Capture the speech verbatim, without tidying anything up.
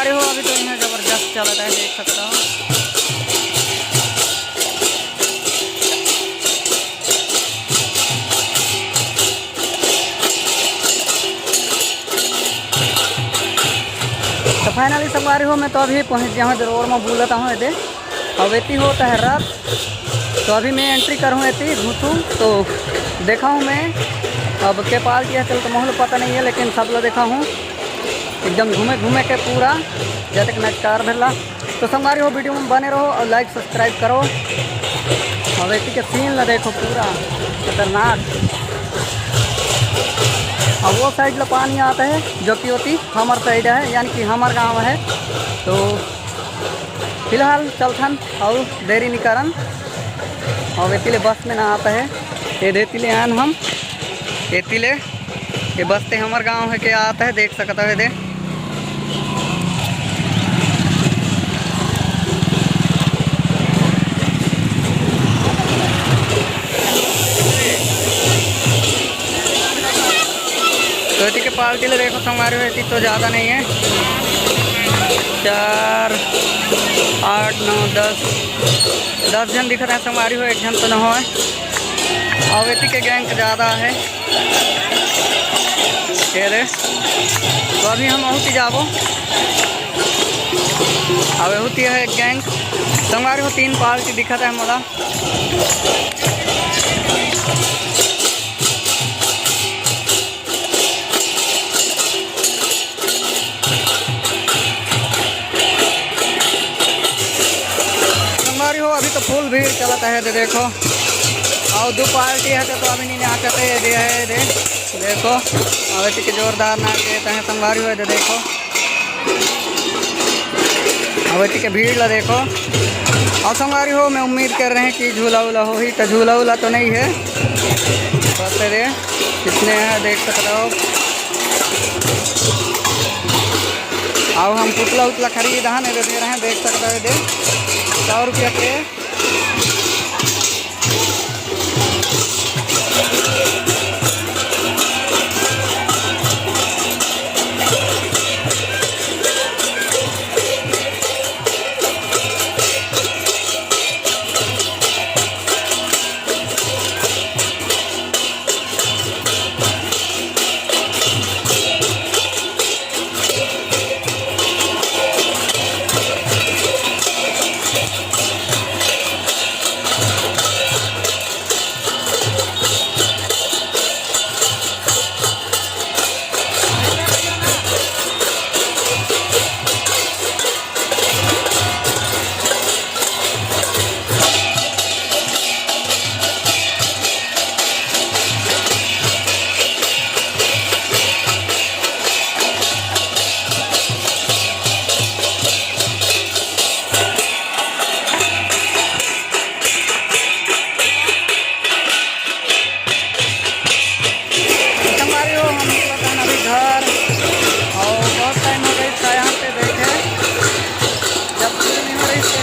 अरे हो, अभी तो यहाँ जबरदस्त चलत हे, देख सकता हो। तो finally संगवारी हो, मैं तो अभी पहुँच गया हूँ, रोड में बुलत हूँ एदे। अब एती होत हे रथ, तो अभी मैं entry करहूँ एती घुसूँ, तो देखा हूँ मैं अब के पालटी हे, चल तो मोहलो पता नहीं है, लेकिन सब ला देखा हूँ एकदम घूमे घूमे के पूरा जतक नचकार भेला। तो संगवारी हो, video में बने रहो और like subscribe करो। अब एती के scene ला देखो, पूरा खतरनाक। अब वो side ला पानी आता है, जो कि होती हमर side है, यानी कि हमर गांव है। तो फिलहाल चलथन और देरी नी करन। और एती ले बस में ना आता है, ये देती ले आन हम, एती ले ये बस ते हमर गांव हे के आत हे, देख सकत हवे दे। तो एती के पालटी ले देखो संगवारी हो, एती तो ज्यादा नहीं है, चार, आठ, नौ, दस, दस झन दिखत हे संगवारी हो, एक झन तो न होय। अउ एती के gang ज्यादा हे। ये दे। तो अभी हम ओहू ती जाबो। अब एहू ती हे एक gang। संगवारी हो, तीन पालटी दिखत हे मोला। संगवारी हो, अभी तो full भीड़ चलत हे, दे देखो। अउ दू पालटी हे, तो अभी नहीं नाचत हे, दे हे, दे। देखो, अउ एती के जोरदार नाच देत हे, संगवारी हो, दे देखो। अउ एती के भीड़ ला देखो। अउ संगवारी हो, मैं उम्मीद कर रहे हैं कि झूला उला होही, तो झूला उला तो नहीं है। बस रे, कितने हैं, देख सकते हो। अउ हम पुतला उतला खरीद हन, दे रहे हैं, देख सकते हो, दे, सौ रुपया के। संगवारी हो, हम निकलत हन अभी घर, अउ बहुत time हो गइस हे यहाँ पे बैठे। जब शुरू नहीं हो रही तो